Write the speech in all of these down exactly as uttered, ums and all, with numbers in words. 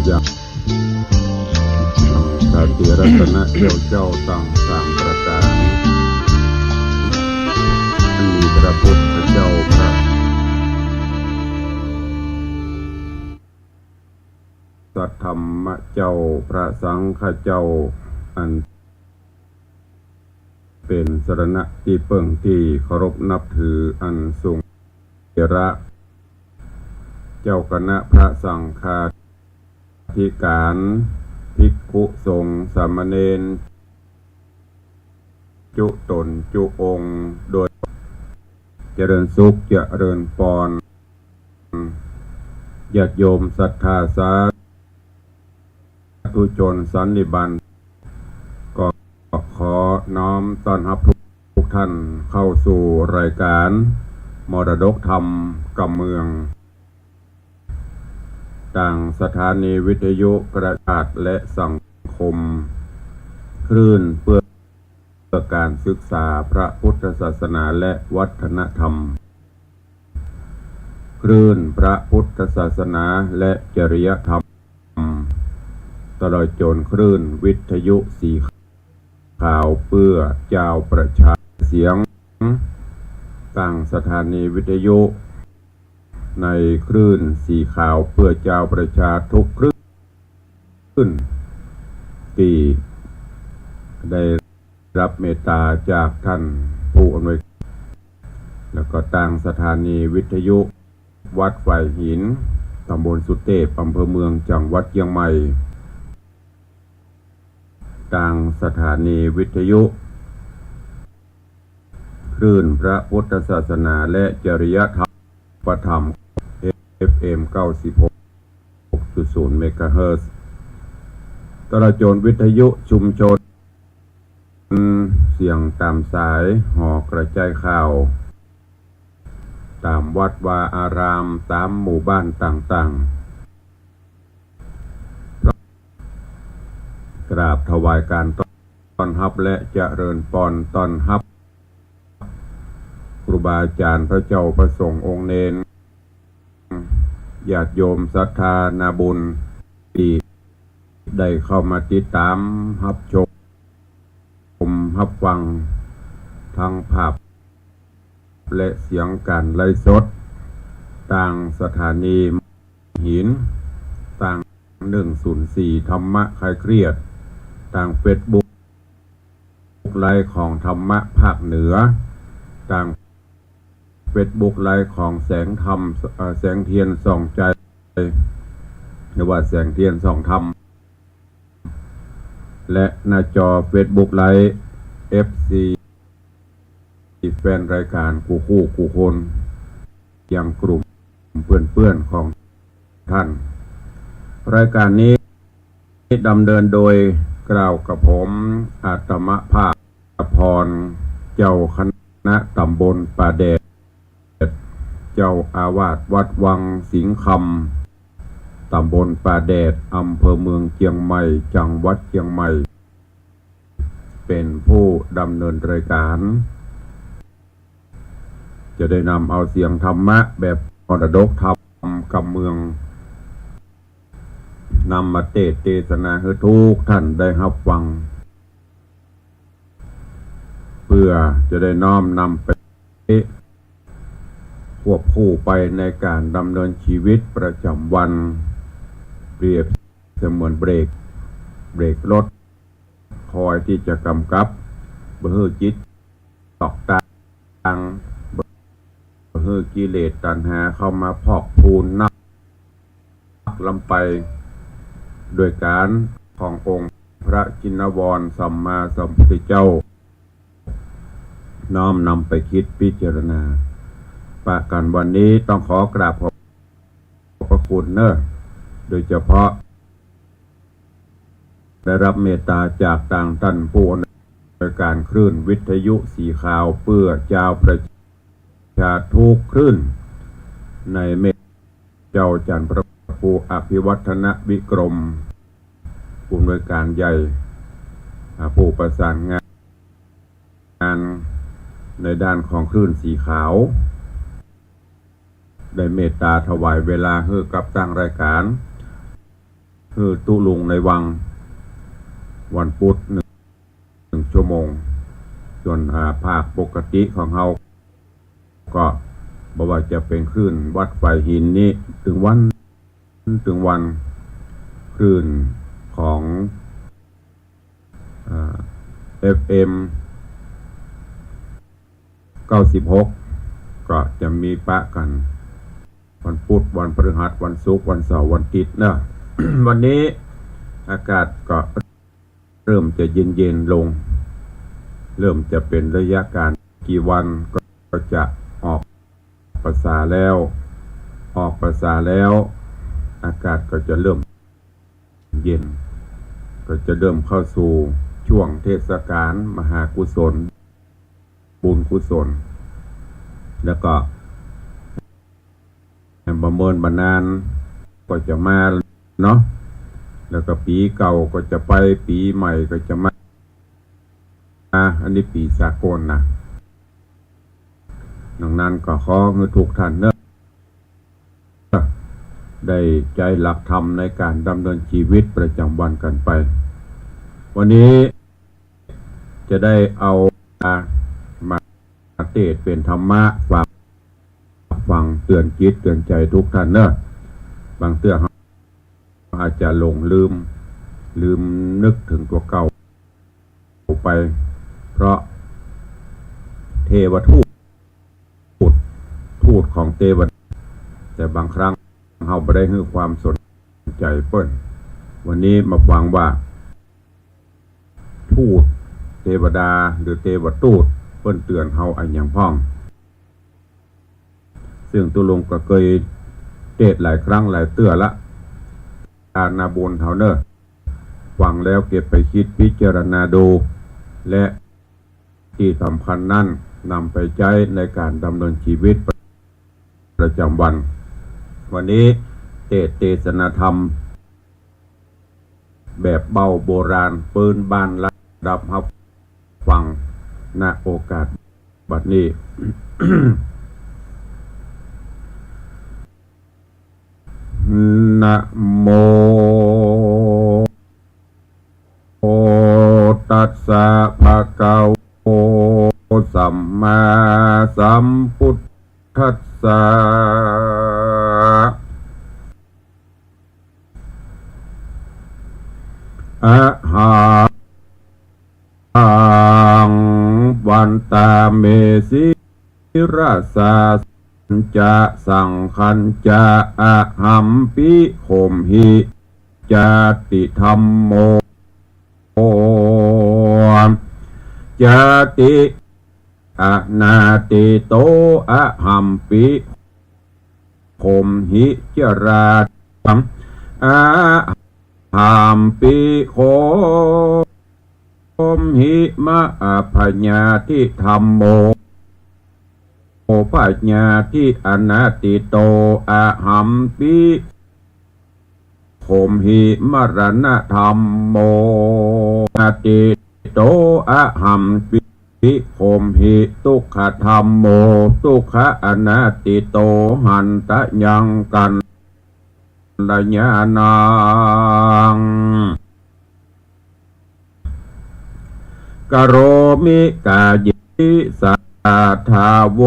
จากสังฆาธิรัตนะเจ้าเจ้าตังสามประก๋าน มีพระพุทธเจ้าพระ สัทธรรมเจ้าพระสังฆเจ้า อันเป๋นสรณะตี้เปิ้งตี้เคารพนับถืออันสูง เถระ เจ้าคณะพระสังฆาธิการ ภิกขุสงฆ์สามเณร จุต๋นจุองค์ โดยเจริญสุขเจริญปอน ญาติโยมศรัทธาสาธุชนสันนิบาต ก็ขอน้อมต้อนฮับทุกท่านเข้าสู่รายก๋านมรดกธรรมกำเมือง ตางสถานีวิทยุกระจายและสังคมคลื่นเพื่อ เพื่อก๋านศึกษาพระพุทธศาสนาและวัฒนธรรม คลื่นพระพุทธศาสนาและจริยธรรม ตลอดจ๋นคลื่นวิทยุสีขาวเปื้อจาวประชา เสียงตางสถานีวิทยุ ในคลื่นสีขาวเปื้อจาวประชาทุกคลื่น ตี้ได้ฮับเมตต๋าจากต้านผู้อำนวย แล้วก็ตางสถานีวิทยุวัดฝายหิน ต๋ำบลสุเตพ อำเภอเมือง จังหวัดเจียงใหม่ ตางสถานีวิทยุ คลื่นพระพุทธศาสนาและจริยธรรม ประถม เอฟเอ็ม เก้าสิบหกจุดศูนย์ เมกะเฮิรตซ์ ตลอดจ๋นวิทยุชุมชน เสียงต๋ามสายหอกระจายข่าว ต๋ามวัดวาอาราม ต๋ามหมู่บ้านต่างๆ กราบถวายก๋านต้อนฮับและเจริญปอนต้อนฮับ ครูบาอาจ๋ารย์ พระเจ้า พระสงฆ์ องค์เณร ญาติโยมศรัทธานาบุญ ตี้ได้เข้ามาติดต๋ามฮับชม ฮับฟัง ตึงภาพและเสียงก๋านไลฟ์สด ตางสถานีหิน ตาง หนึ่งศูนย์สี่ ธรรมะคลายเครียด ตางเฟซบุ๊กไลฟ์ของธรรมะภาคเหนือ ตางเฟซบุ๊กไลฟ์ของแสงธรรม เอ่อ แสงเทียนส่องใจ หรือว่าแสงเทียนส่องธรรม และหน้าจอเฟซบุ๊กไลฟ์ เอฟซี แฟนรายก๋านกู้คู่กู้คน ยังกลุ่มเปื้อนๆ ของต้าน รายก๋านนี้ดำเนินโดยเกล้ากระผมอาตมาภาพ พร เจ้าคณะต๋ำบลป่าแดด เจ้าอาวาสวัดวังสิงห์คำ ต๋ำบลป่าแดด อำเภอเมืองเจียงใหม่ จังหวัดเจียงใหม่ เป๋นผู้ดำเนินรายก๋าน จะได้นำเอาเสียงธรรมะแบบมรดกธรรมกำเมือง นำมาเตสน์เตสนาหื้อทุกท่านได้ฮับฟัง เปื้อจะได้น้อมนำไปควบคู่ไปในก๋านดำเนินชีวิตประจ๋ำวัน เปรียบเสมือนเบรก เบรกรถ คอยตี้จะก๋ำกับ บ่หื้อจิตตกตาง บ่หื้อกิเลสตัณหาเข้ามาพอกพูนนัก ล้ำไป โดยก๋านขององค์พระชินวรสัมมาสัมพุทธเจ้า น้อมนำไปคิดพิจารณา ปะกั๋นวันนี้ต้องขอกราบขอบพระคุณเนอะ โดยเฉพาะ ได้ฮับเมตต๋าจากตางต้านผู้อำนวยก๋านคลื่นวิทยุสีขาวเปื้อจาวประชาทุกคลื่น ในเมตต๋าเจ้าจันทร์พระครูอภิวัฒนวิกรม ผู้อำนวยก๋านใหญ่ อ่า ผู้ประสานงาน งานในด้านของคลื่นสีขาว ได้เมตต๋าถวายเวลาหื้อกับตางรายก๋าน หื้อตุ๊ลุงในวัง วันปุธหนึ่ง หนึ่งชั่วโมง ส่วน อ่า ภาคปกติของเฮา ก็บ่ว่าจะเป๋นคลื่นวัดฝายหินนี้ ตึงวัน ตึงวัน คลื่นของ อ่า เอฟเอ็ม เก้าสิบหก ก็จะมีปะกั๋น วันปุธ วันพฤหัส วันศุกร์ วันเสาร์ วันอาทิตย์เนาะ วันนี้อากาศก็เริ่มจะเย็นๆ ลง เริ่มจะเป๋นระยะก๋าน กี่วันก็จะออกพรรษาแล้ว ออกพรรษาแล้ว อากาศก็จะเริ่มเย็น ก็จะเริ่มเข้าสู่ช่วงเทศกาลมหากุศล บุญกุศล แล้วก็ บ่เมินบ่นานก็จะมาเนาะ แล้วก็ปี๋เก่าก็จะไป ปี๋ใหม่ก็จะมา อันนี้ปี๋สากลนะ ดังนั้นก็ขอหื้อทุกท่านเนาะ ได้ใจ๊หลักธรรมในก๋านดำเนินชีวิตประจำวันกั๋นไป วันนี้จะได้เอามาเตสน์เป๋นธรรมะฝากฟัง เตื๋อนจิตเตื๋อนใจ๋ทุกท่านเนาะ บางเตื้อเฮาอาจจะหลงลืม ลืมนึกเถิงตั๋วเก่าไป เพราะเทวทูต ทูตของเตวดา แต่บางครั้งเฮาบ่ได้หื้อความสนใจ๋เปิ้น วันนี้มาฟังว่า ทูตเตวดาหรือเตวทูตเปิ้นเตื๋อนเฮาอะหยังพ่อง ซึ่งตุ๊ลุงก็เกยเตสน์หลายครั้งหลายเตื้อละ อานาบุญเฮาเนาะ ฟังแล้วเก็บไปคิดพิจารณาดู และที่สำคัญนั้นนำไปใจ๊ในก๋านดำเนินชีวิตประจำวัน วันนี้เตสน์เตสนาธรรม แบบเบ้าโบราณปื๊นบ้านละดับฮับฟัง ณ โอกาสบัดนี้ นะโม ตัสสะ ภะคะวะโต สัมมาสัมพุทธัสสะ อะหัง วันตาเม ศิรสา สัญจะ สังขัญจะ อะหัมปิ โขมหิ จาติธัมโม จาติ อนาติโต อะหัมปิ โขมหิ จรา อะหัมปิ โขมหิ มะ อะ พยาธิธัมโม พยาธิ อนาติโต อะหัมปิ โขมหิ มรณะธัมโม อนาติโต อะหัมปิ โขมหิ ทุกขะธัมโม ทุกขะ อนาติโต หันตะยัง กัลยาณัง กะโรมิ กายิ สาทาโว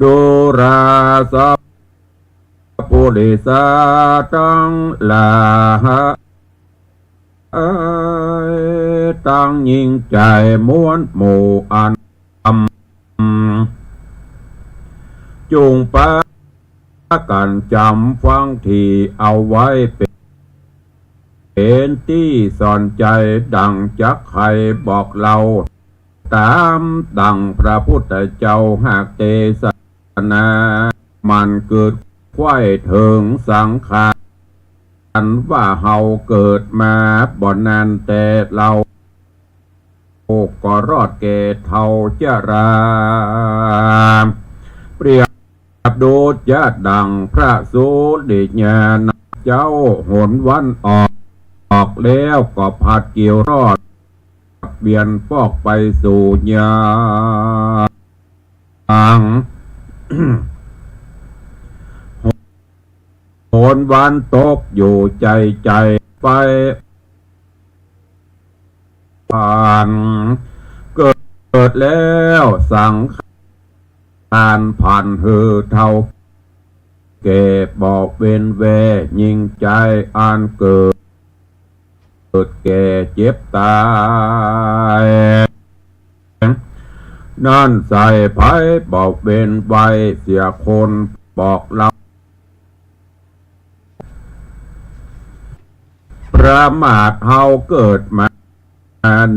ดูรา สัพปุริสา ตังหลาย ตังหญิงจาย มวลหมู่อัน ธรรม จุ่งปากั๋นจ๋ำฟัง ตี้เอาไว้เป๋น เป๋นตี้สอนใจ๋ ดั่งจักใค่บอกเล่า ต๋ามดั่งพระพุทธเจ้าหากเตสนา มันเกิดใค่เถิงสังขาร อันว่าเฮาเกิดมาบ่นานแต่เล่า ก็รอดแก่เฒ่าจรา เปรียบดูจะดั่งพระสุริยานะเจ้า หนวันออก ออกแล้วก็ผัดเกวียนรอด เวียนฟอกไปสู่ยัง หน นวันตกอยู่ใจ๋ใจ๋ไป ผ่าน เกิดแล้วสังขารผันหื้อเฒ่าแก่ บ่เว้นแว่ยิ่งใจ๋อันเกิด เกิดแก่เจ็บต๋าย นั้นใส่ไผบ่เว้นไว้เสียคน บอกเล่า ประมาทเฮาเกิดมา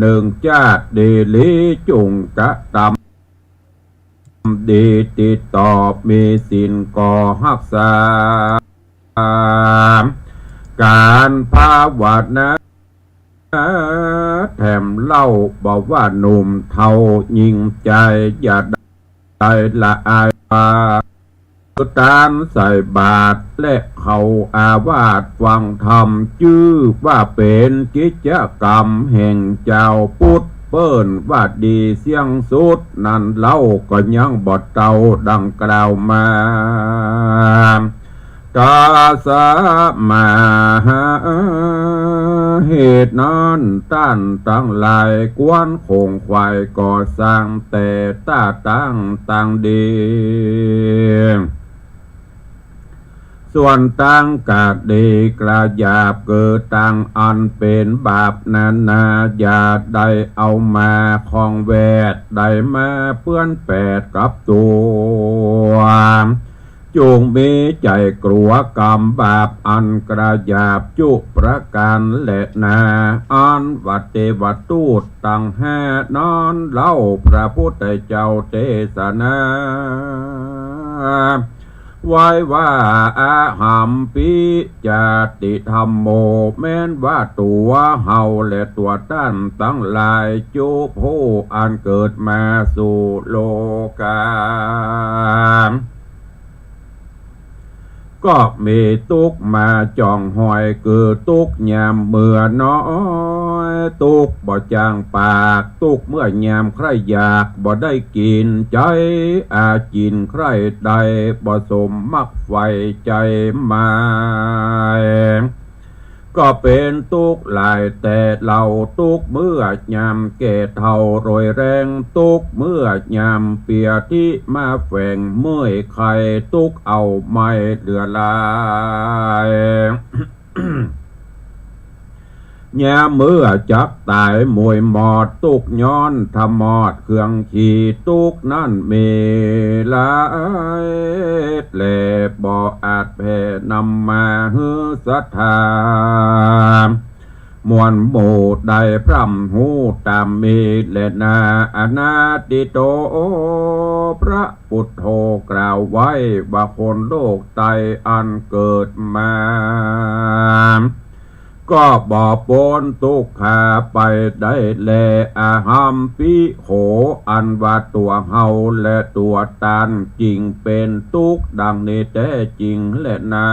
นึ่งจ๊าติดีหลี จุ่งกระตำ ดีติดต่อมีศีลก็ฮักษา ก๋านภาวนาแถมเล่า บ่ว่าหนุ่มเฒ่ายิ่งใจ๋ อย่าได้ละอายว่า คือตานใส่บาตรและเข้าอาวาสฟังธรรม จื้อว่าเป๋นกิจกรรมแห่งจาวพุทธ เปิ้นว่าดีเสี้ยงสุด นั้นเล่าก็ยังบ่เต้าดังกล่าวมา ตาสมา เหตุนั้นต้านตังหลายควรขงขวายก่อสร้างแต่ต้าตังตังดี ส่วนตังกะดีกระหยาบ คือตังอันเป๋นบาปนานา อย่าได้เอามาข้องแวด ได้มาเปื้อนแปดกับตั๋ว จุ่งมีใจ๋กลัวกรรมบาปอันกระหยาบจุประก๋านแลนา อันว่าเตวทูตตังห้านั้นเล่า พระพุทธเจ้าเตสนาไว้ว่า อะหัมปิ จาติธัมโม แม้นว่าตั๋วเฮาและตั๋วต้านตังหลายจุผู้อันเกิดมาสู่โลก๋า ก็มีตุ๊กข์มาจ่องหอย คือตุ๊กข์ยามเมื่อน้อย ตุ๊กข์บ่จ่างปาก ตุ๊กข์เมื่อยามใคร่อยากบ่ได้กิ๋น ใจ๋อาจินใคร่ได้บ่สมมักใฝ่ใจ๋หมาย ก็เป๋นตุ๊กข์หลายแต๊เล่า ตุ๊กข์เมื่อยามแก่เฒ่าโรยแรง ตุ๊กข์เมื่อยามเปียธิมาแฝงเมื่อยไข้ ตุ๊กข์เอาไม่เหลือหลาย ยามเมื่อจักต๋ายมวยหมอด ตุ๊กข์ย้อนถมอดเครื่องขี่ ตุ๊กข์นั้นมีหลาย แลบ่อาจแผ่นำมาหื้อศรัทธา มวลหมู่ได้พร่ำฮู้ต๋ามมีแลนา อนาทิโต พระปุทโธกล่าวไว้ว่าคนโลกไตอันเกิดมา ก็บ่ป๊นตุ๊กขาไปได้แล อะหัมปิโข อันว่าตั๋วเฮาและตั๋วต้านจึ่งเป๋นตุ๊กข์ดังนี้แต๊จริงแลนา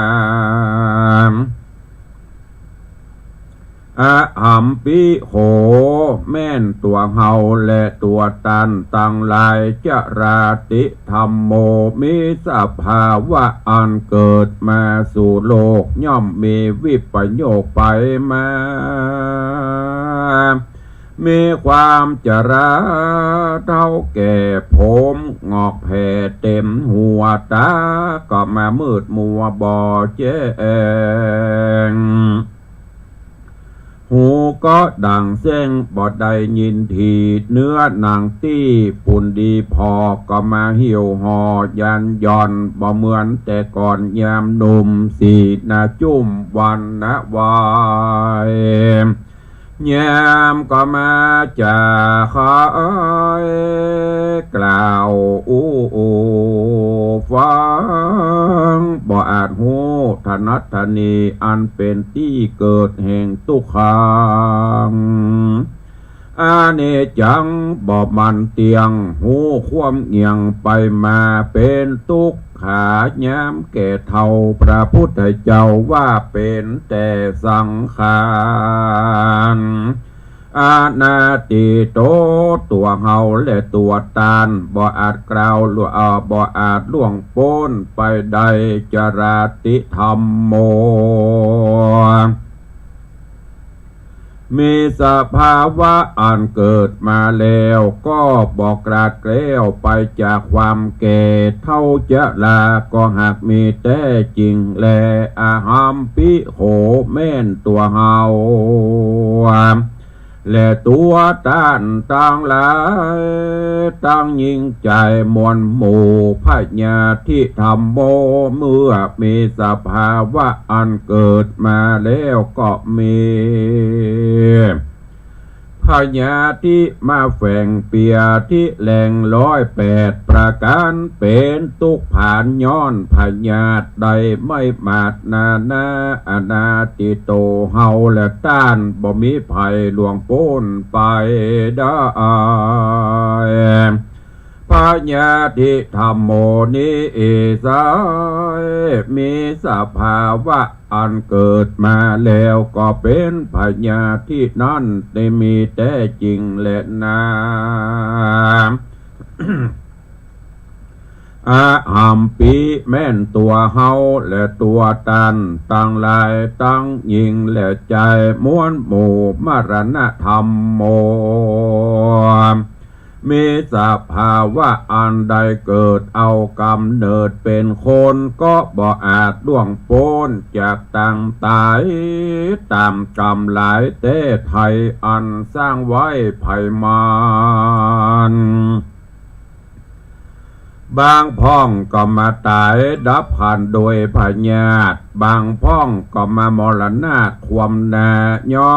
อะหัมปิโข แม่นตั๋วเฮาและตั๋วต้านตังหลาย จราติธัมโม มีสภาวะอันเกิดมาสู่โลก ย่อมมีวิปโยคไปมา มีความจราเฒ่าแก่ ผมหงอกแผ่เต๋มหัว ต๋าก็มามืดมัวบ่แจ้ง หูก็ดั่งแส้งบ่ได้ยินดี เนื้อหนังตี้ปูนดีผ่อก็มาเหี่ยวห่อยันหย่อน บ่เหมือนแต่ก่อนยามหนุ่ม สีหน้าจุ้มวรรณะวาย ยามก็มาจาขายกล่าวอู้ฟัง บ่อาจฮู้ถนัดถนี อันเป๋นตี้เกิดแห่งตุ๊กขัง อเนจจัง บ่มั่นเตี้ยง ฮู้ความเงี่ยงไปมา เป๋นตุ๊กขายามแก่เฒ่า พระพุทธเจ้าว่าเป๋นแต่สังขาร อนัตถิโต ตั๋วเฮาและตั๋วต้าน บ่อาจกล่าวล่วง เอ่อ บ่อาจล่วงป๊นไปได้ จรติธัมโม มีสภาวะอันเกิดมาแล้ว ก็บ่กลาดแคล้วไปจากความแก่เฒ่าชรา ก็หากมีแต๊จริงแล อหัมปิโข แม่นตั๋วเฮา และตั๋วต้านตังหลาย ตังหญิงจายมวลหมู่ พยาธิธัมโม เมื่อมีสภาวะอันเกิดมาแล้วก็มี พยาธิมาแฝงเปียธิแรงร้อยแปดประก๋าน เป๋นตุ๊กข์ผานย้อนพยาธิได้ไม่หมาดนานา อนัตถิโต เฮาและต้านบ่มีใผล่วงป๊นไปได้ พยาธิธัมโมนี้ไซร้ มีสภาวะอันเกิดมาแล้วก็เป๋นพยาธินั้นได้มีแต๊จริงแลนา อหัมปิ แม่นตั๋วเฮาและตั๋วต้านตังหลายตังหญิงและจายมวลหมู่ มรณะธัมโม มีสภาวะอันได้เกิดเอาก๋ำเนิดเป๋นคน ก็บ่อาจล่วงป๊นจากตังต๋าย ต๋ามก๋รรมหลายแต๊ไทยอันสร้างไว้ไผมัน บางพ่องก็มาต๋ายดับขันโดยพยาธิ บางพ่องก็มามรณะความนา ย้อ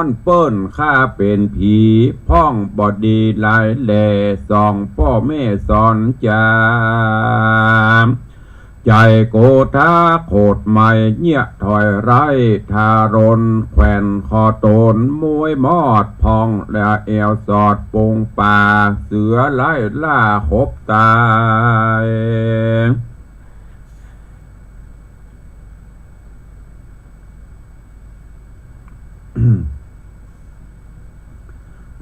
นเปิ้นฆ่าเป๋นผี พ่องบ่ดีหลายแล สองป้อแม่สอนจ๋า ใจ๋โกธาโขดไหม้ เยียะถอยไร้ทารน แขวนคอต๋นม้วยมอด พ่องและแอ่วสอดปงป่า เสือไล่ล่าขบต๋าย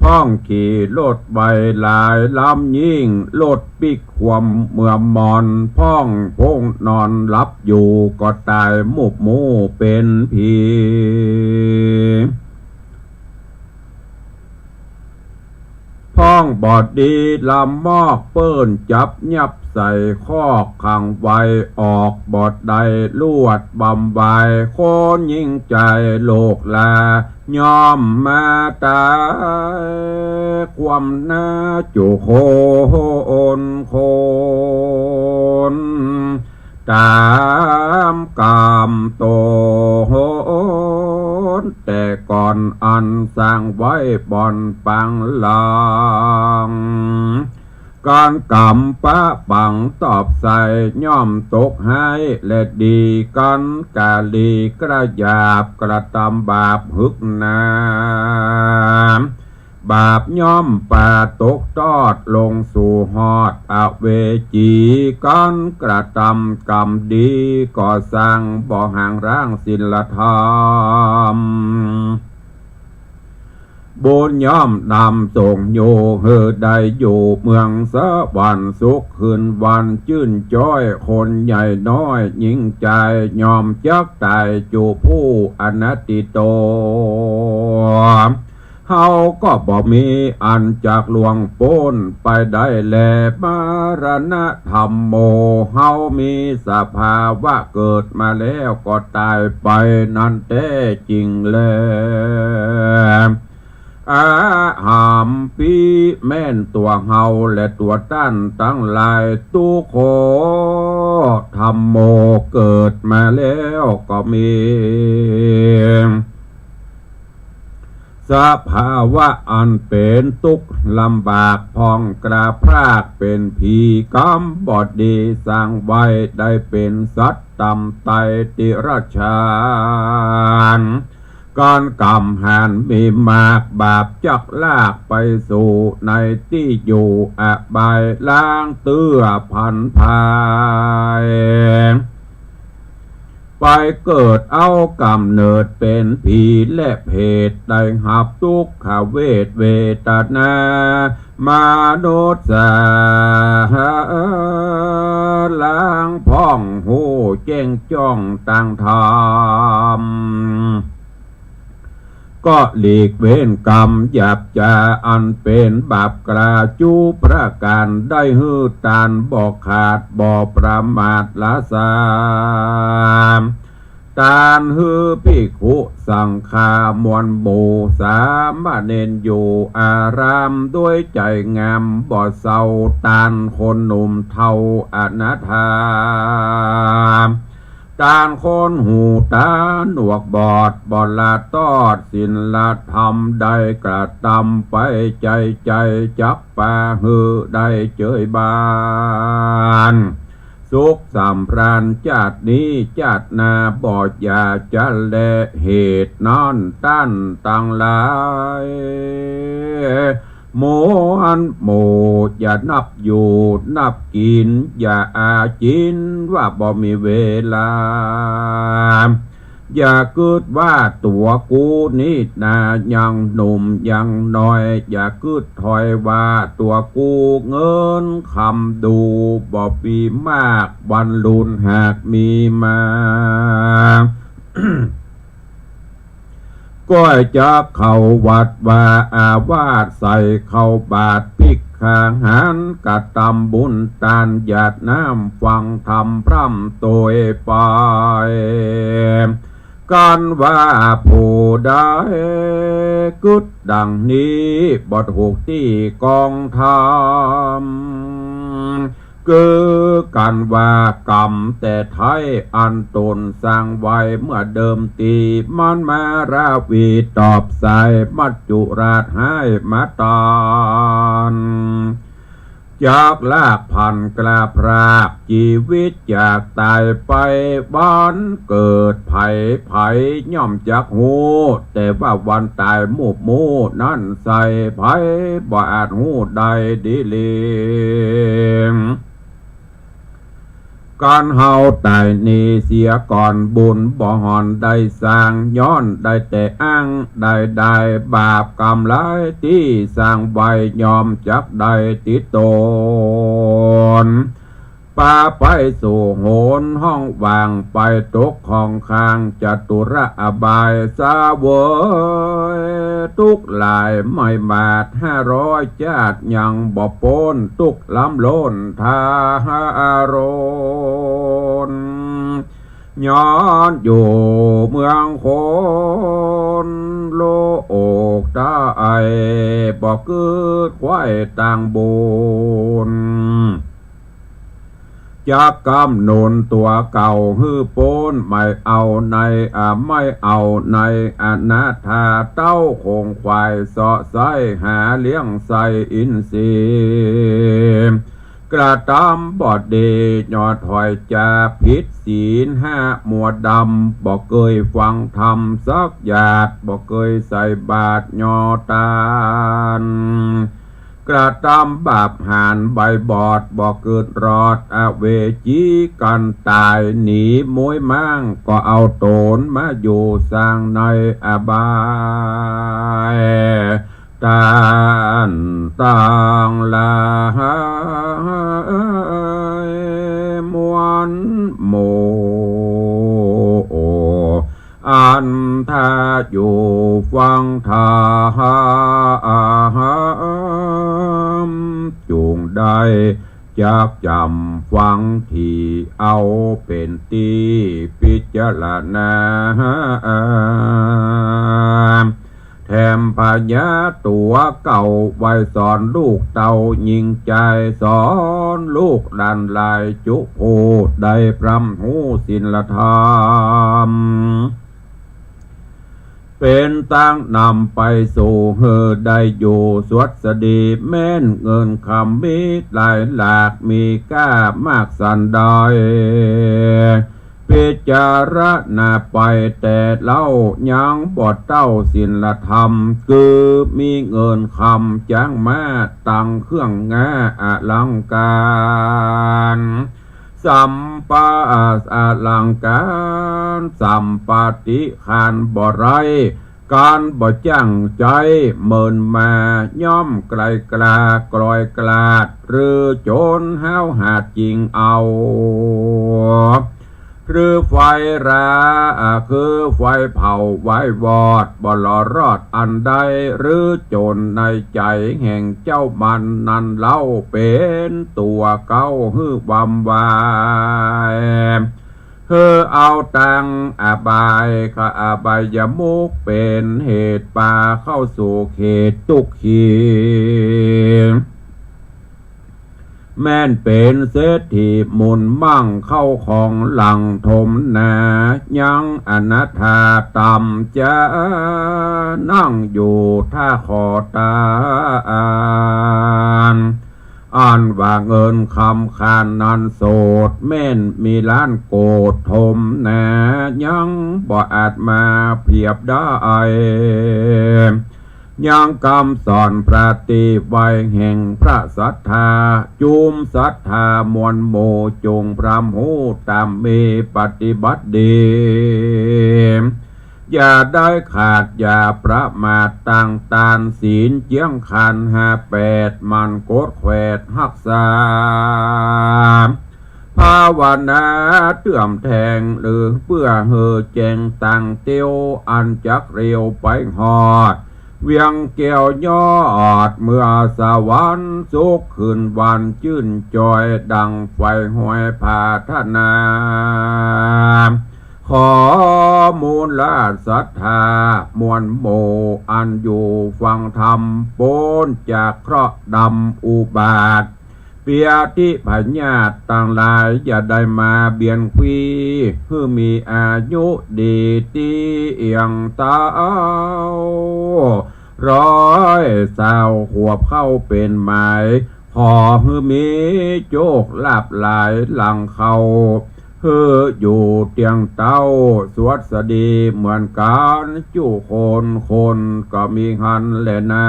พ่องขี่รถไปหลายลำยิ่ง รถปิ๊กคว่ำเมื่อมอน พ่องพงนอนหลับอยู่ก็ต๋ายมูบหมู่เป๋นผี พ่องบ่ดีลำมอก เปิ้นจับยับใส่คอกขังไว้ ออกบ่ได้ลวดบำบาย คนหญิงจายโลกลา ย่อมมาต๋ายความนาจุคนคน ต๋ามกรรมต๋นแต่ก่อนอันสร้างไว้บ่อนปางหลัง ก๋านกรรมปะปังตอบใส่ย่อมตกฮ้ายและดี ก๋านกาลีกระหยาบกระตำบาปหึกหนา บาปย่อมปาตกตอดลงสู่ฮอดอเวจี ก๋านกระตำกรรมดีก็สร้างบ่ห่างร้างศีลธรรม บุญย่อมนำส่งอยู่หื้อได้อยู่เมืองสวรรค์สุข คืนวันจื้นจ้อย คนใหญ่น้อยหญิงจาย ย่อมจักต๋ายจุผู้อนัตถิโต เฮาก็บ่มีอันจักล่วงป๊นไปได้แล มรณะธัมโม เฮามีสภาวะเกิดมาแล้วก็ต๋ายไปนั้นแต๊จริงแล อหัมปิ แม่นตั๋วเฮาและตั๋วต้านตังหลาย ทุกโข ธัมโม เกิดมาแล้วก็มี สภาวะอันเป๋นตุ๊กข์ลำบาก พ่องกล้าพรากเป๋นผี กรรมบ่ดีสร้างไว้ ได้เป๋นสัตว์ต่ำไต้ติรัจฉาน ก๋านกรรมหันมีมาก บาปจักลากไปสู่ในตี้อยู่อบาย ล้างเตื้อผันพาย ไป ไปเกิดเอาก๋ำเนิดเป๋นผีและเปรต ได้ฮับตุ๊กขเวทเวทนา มนุษย์สา ลางพ่องฮู้แจ้งจ้องตางธรรม ก็หลีกเว้นกรรมหยาบจ๋าอันเป๋นบาปกล้าจุประก๋าน ได้หื้อตานบ่ขาดบ่ประมาทละสาม ตานหื้อภิกขุสังฆามวลหมู่สามเณรอยู่อาราม ด้วยใจ๋งามบ่เศร้า ตานคนหนุ่มเฒ่าอนาถา ตานคนหูตาหนวกบอดบ่ละตอด ศีลธรรมได้กระตำไป ใจ๋ใจ๋จักปาหื้อได้เจยบาน สุขสำราญจาตินี้ จาติหน้าบ่อย่าจะแล เหตุนั้นต้านตังหลาย มวลหมู่อย่านับอยู่นับกิ๋น อย่าอาจินว่าบ่มีเวลา อย่ากึ๊ดว่าตั๋วกูนี้นา ยังหนุ่มยังน้อย อย่ากึ๊ดถอยว่าตั๋วกู เงินคำดูบ่มีมาก วันลุนหากมีมา ก็จักเข้าวัดวาอาวาส ใส่เข้าบาตรภิกขาหาร กระตำบุญตานหยาดน้ำ ฟังธรรมพร่ำโตยไป กันว่าผู้ใดกึ๊ดดังนี้ บ่ถูกตี้กองธรรม คือกันว่ากรรมแต่ไท้อันต๋นสร้างไว้เมื่อเดิมตี้ มันมาราวีตอบสาย มัจจุราชฮ้ายมาตาน จักลากผันกล้าพรากจีวิตจากต๋ายไป วันเกิดใผใผย่อมจักฮู้ แต่ว่าวันต๋ายมูบมู่นั้นใส่ ใผบ่อาจฮู้ได้ดีหลี กันเฮาต๋ายนี้เสียก่อน บุญบ่ห่อนได้สร้าง ย้อนได้แต่อ้าง ได้ได้บาปกรรมหลายตี้สร้างไว้ ย่อมจักได้ติดตน ปาไปสู่หนห้องว่าง ไปตกข้องข้างจตุระอบายเสวย ตุ๊กข์หลายไม่หมาดห้าร้อยจาติ ยังบ่ป๊นตุ๊กข์ล้ำล้นทารุณ ย้อนอยู่เมืองคนโลกใต้ บ่กึ๊ดไขว่ตางบุญ จักกำหนุนตั๋วเก่าหื้อป๊น ไม่เอาใน อ่า ไม่เอาในอนาถา เต้าโขงขวายเสาะใส้หาเลี้ยงไส้อินทรีย์ กระตำบ่ดี ย่อถอยจากผิดศีลห้า มัวดำ บ่เกยฟังธรรมสักหยาด บ่เกยใส่บาตรย่อตาน กระตำบาปหาญใบบอด บ่กึ๊ดรอดอเวจี กันต๋ายหนีม้วยม้าง ก็เอาต๋นมาอยู่สร้างในอบาย ต้านตังหลายมวลหมู่ อันถ้าอยู่ฟังธรรม จุ่งได้จักจ๋ำฟัง ตี้เอาเป๋นตี้พิจารณา แถมพญาตั๋วเก่า ไว้สอนลูกเต้าญิงจาย สอนลูกหลานหลายจุผู้ ได้พร่ำฮู้ศีลธรรม เป๋นตางนำไปสู่หื้อได้อยู่สวัสดี แม้นเงินคำมีหลายหลาก มีก้ามากสันใด พิจารณาไปแต่เล่า ยังบ่เต้าศีลธรรม คือมีเงินคำจ๊างม้า ตังเครื่องงาอลังก๋าร สัมปะ อลังก๋าร สัมปาติก๋านบ่ไร้ ก๋านบ่จ้างใจ๊ เมินมาย่อมไกลกล้า กลอยกลาด หรือโจ๋นห้าวหาดจิ่งเอา หรือไฟรา คือไฟเผาไว้วอด บ่หล่อรอดอันใด หรือโจ๋นในใจ๋แห่งเจ้ามันนั้นเล่า เป๋นตั๋วเก๊าหื้อวำวาย หื้อเอาตังอบาย กะอบายมุข เป๋นเหตุปาเข้าสู่เขตตุ๊กขี แม้นเป๋นเศรษฐีมูลมั่ง เข้าของหลั่งถมหนา ยังอนาถาต่ำจ๊า นั่งอยู่ถ้าขอตาน อันว่าเงินคำคานนั้นโสด แม้นมีล้านโกฏถมหนา ยังบ่อาจมาเปียบได้ ยังกำสอนปฏิบัติแห่งพระศรัทธา จุมศรัทธามวลหมู่ จุ่งพร่ำฮู้ต๋ามมี ปฏิบัติดี อย่าได้ขาดอย่าประมาท ตั้งตานศีลเจียงคันห้าแปด หมั่นกวดแขวดฮักษา ภาวนาเตื้อมแทง หรือเปื้อหื้อแจ้งตังเตียว อันจักเตียวไปฮอด เวียงแก้วยอดเมืองสวรรค์ สุขคืนวันจื้นจอย ดังใฝ่หวยผาถนา ขอมูลศรัทธามวลหมู่ อันอยู่ฟังธรรม ป๊นจากเคราะห์ดำอุบาท เปียธิพยาธิตังหลาย อย่าได้มาเบียดขวี้ หื้อมีอายุดีตี้เอี่ยงเต๊า ร้อยซาวขวบเข้าเป๋นหมาย ขอหื้อมีโจคลาภหลายหลั่งเข้า หื้ออยู่เตียงเต๊า สวัสดีเหมือนกั๋น จุคนคนก็มีหั้นแลนา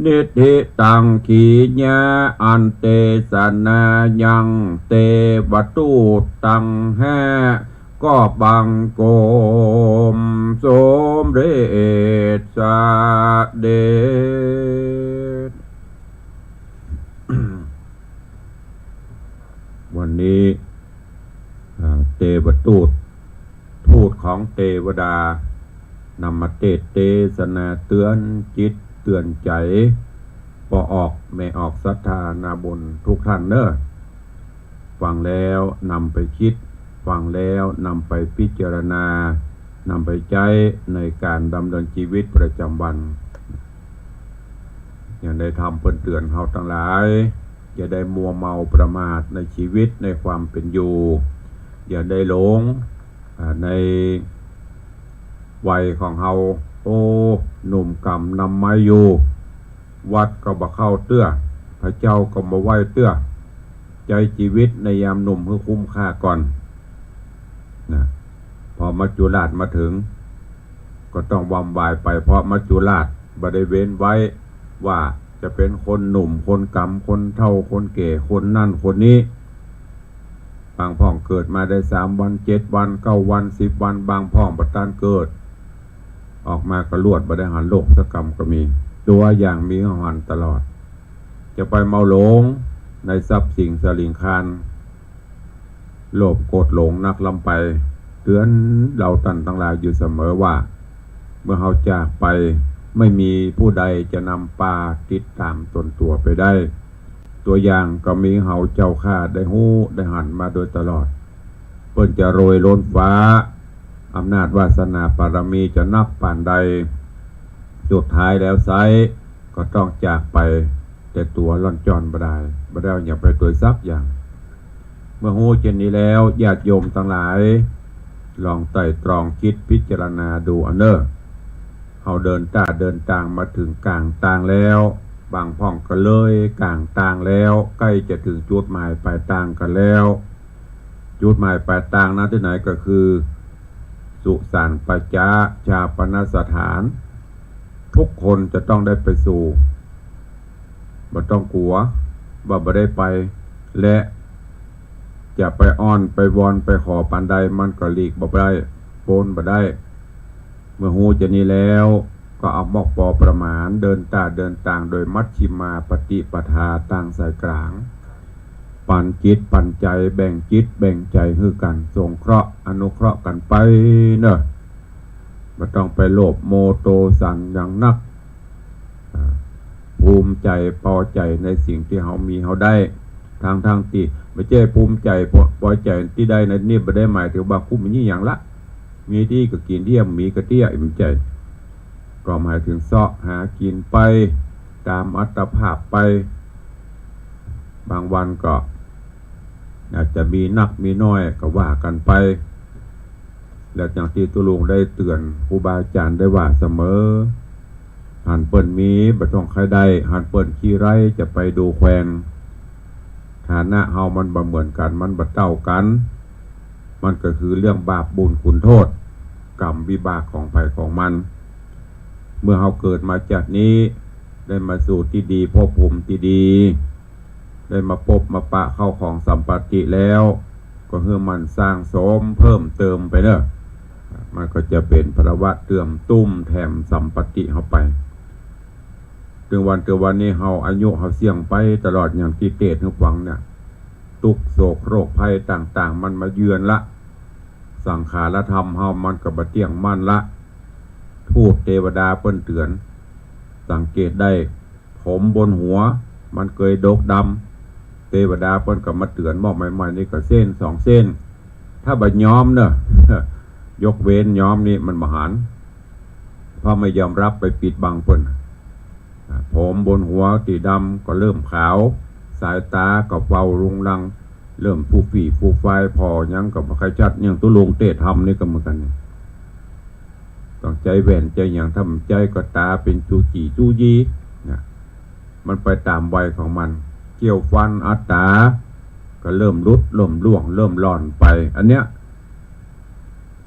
นิทธิตัง ขีณา อันเตสนายัง เตวทูตตังห้า ก็บังคมสมเร็จเสด็จ วันนี้ อ่า เตวทูต ทูตของเตวดา นำมาเตสน์เตสนาเตื๋อนจิตเตื๋อนใจ๋ ป้อออกแม่ออกศรัทธานาบุญทุกท่านเน่อ ฟังแล้วนำไปคิด ฟังแล้วนำไปพิจารณา นำไปใจ๊ในก๋านดำเนินจีวิตประจ๋ำวัน อย่างได้ธรรมเปิ้นเตื๋อนเฮาตังหลาย อย่าได้มัวเมาประมาทในจีวิตในความเป๋นอยู่ อย่าได้หลง อ่า ในวัยของเฮา โอ้ หนุ่มก๋ำนำไม้อยู่ วัดก็บ่เข้าเตื้อ พระเจ้าก็บ่ไหว้เตื้อ ใจ๊จีวิตในยามหนุ่มหื้อคุ้มค่าก่อน นะ พอมัจจุราชมาเถิง ก็ต้องวำวายไป เพราะมัจจุราชบ่ได้เว้นไว้ ว่าจะเป๋นคนหนุ่ม คนก๋ำ คนเฒ่า คนแก่ คนนั่น คนนี้ บางพ่องเกิดมาได้สามวัน เจ็ดวัน เก้าวัน สิบวัน บางพ่องบ่ตันเกิด ออกมาก็ลวด บ่ได้หันโลกสักกำก็มี ตั๋วอย่างมีหันตลอด จะไปเมาหลงในทรัพย์สิ่งสาริงคาร โลภโกรธหลงนักล้ำไป เตื๋อนเฮาต้านตังหลายอยู่เสมอว่า เมื่อเฮาจากไป ไม่มีผู้ใดจะนำปาติดต๋ามตนตั๋วไปได้ ตั๋วอย่างก็มีเฮาเจ้าข้าได้ฮู้ได้หันมาโดยตลอด เปิ้นจะรวยล้นฟ้า อำนาจวาสนาปารมีจะนักป่านใด สุดท้ายแล้วไซร้ ก็ต้องจากไป แต่ตั๋วล่อนจ้อนบ่ดาย บ่ได้เอาหยังไปตวยสักอย่าง เมื่อฮู้เจ้นนี้แล้ว ญาติโยมตังหลาย ลองไตร่ตรองกึ๊ดพิจารณาดูอันเน่อ เฮาเดินต้าเดินตางมาเถิงก๋างตางแล้ว บางพ่องก็เลยก๋างตางแล้ว ใก้จะเถิงจุดหมายปลายตางกั๋นแล้ว จุดหมายปลายตางนั้นตี้ไหนก็คือ สุสานป่าจ๊า ฌาปนสถาน ทุกคนจะต้องได้ไปสู่ บ่ต้องกั๋วว่าบ่ได้ไป และจะไปอ้อนไปวอนไปขอปานใด มันก็หลีกบ่ได้ ป๊นบ่ได้ เมื่อฮู้จะนี้แล้ว ก็เอามอกปอประมาณ เดินต้าเดินตางโดยมัชฌิมาปฏิปทา ตางสายกลาง ปันจิตปันใจ๋ แบ่งจิตแบ่งใจ๋หื้อกั๋น สงเคราะห์อนุเคราะห์กั๋นไปเนาะ บ่ต้องไปโลภโมโทสันหยังนัก อ่า ภูมิใจ๋ปอใจ๋ในสิ่งตี้เฮามีเฮาได้ ตังๆ ตี้บ่ใจ้ภูมิใจ๋ปอ ปอใจ๋ตี้ได้นั้นนี่ บ่ได้หมายเถิงว่ากูมีหยังละ มีดีก็กิ๋นเตี้ย บ่มีก็เตี้ย บ่ใจ้ ก็หมายเถิงเซาะหากิ๋นไปต๋ามอัตภาพไป บางวันก็อาจจะมีนักมีน้อยก็ว่ากั๋นไป และอย่างตี้ตุ๊ลุงได้เตื๋อนครูบาอาจ๋ารย์ได้ว่าเสมอ หันเปิ้นมีบ่ต้องใค่ได้ หันเปิ้นขี้ไร้จะไปดูแควน ฐานะเฮามันบ่เหมือนกั๋น มันบ่เต้ากั๋น มันก็คือเรื่องบาปบุญคุณโทษ กรรมวิบากของใผของมัน เมื่อเฮาเกิดมาจาตินี้ ได้มาสู่ตี้ดี ภพภูมิตี้ดี ได้มาปบมาปะเข้าของสัมปติแล้ว ก็หื้อหมั่นสร้างสมเพิ่มเติมไปเนาะ มันก็จะเป๋นภาวะเติมตุ้มแถมสัมปติเฮาไป เถิงวันเถิงวันนี้เฮาอายุเฮาเสี้ยงไปตลอด อย่างตี้เตศน์หื้อฟังเนี่ย ตุ๊กข์โศกโรคภัยต่างๆ มันมาเยือนละ สังขารธรรมเฮามันก็บ่เตี้ยงมั่นละ ทูตเตวดาเปิ้นเตื๋อน สังเกตได้ ผมบนหัวมันเกยดกดำ เตวดาเปิ้นก็มาเตื๋อน มอบใหม่ๆ นี่ก็เส้นสองเส้น ถ้าบ่ยอมเนาะ ยกเว้นยอมนี่มันบ่หัน เพราะไม่ยอมรับไปปิดบังเปิ้น อ่า ผมบนหัวตี้ดำก็เริ่มขาว สายต๋าก็เบารุงรัง เริ่มฟู่ฟี่ฟู่ฟาย ผ่อหยังก็บ่ใค่ชัด อย่างตุ๊ลุงเตศน์ธรรมนี่ก็เหมือนกั๋นนี่ ต้องใจ๊แว่นใจ๊หยัง ถ้าบ่ใจ๊ก็ต๋าเป๋นจู๋จี๋จู๋ยี๋นะ มันไปต๋ามวัยของมัน เขี้ยวฟันอัตต๋าก็เริ่มหลุด เริ่มร่วง เริ่มหล่อนไป อันเนี้ย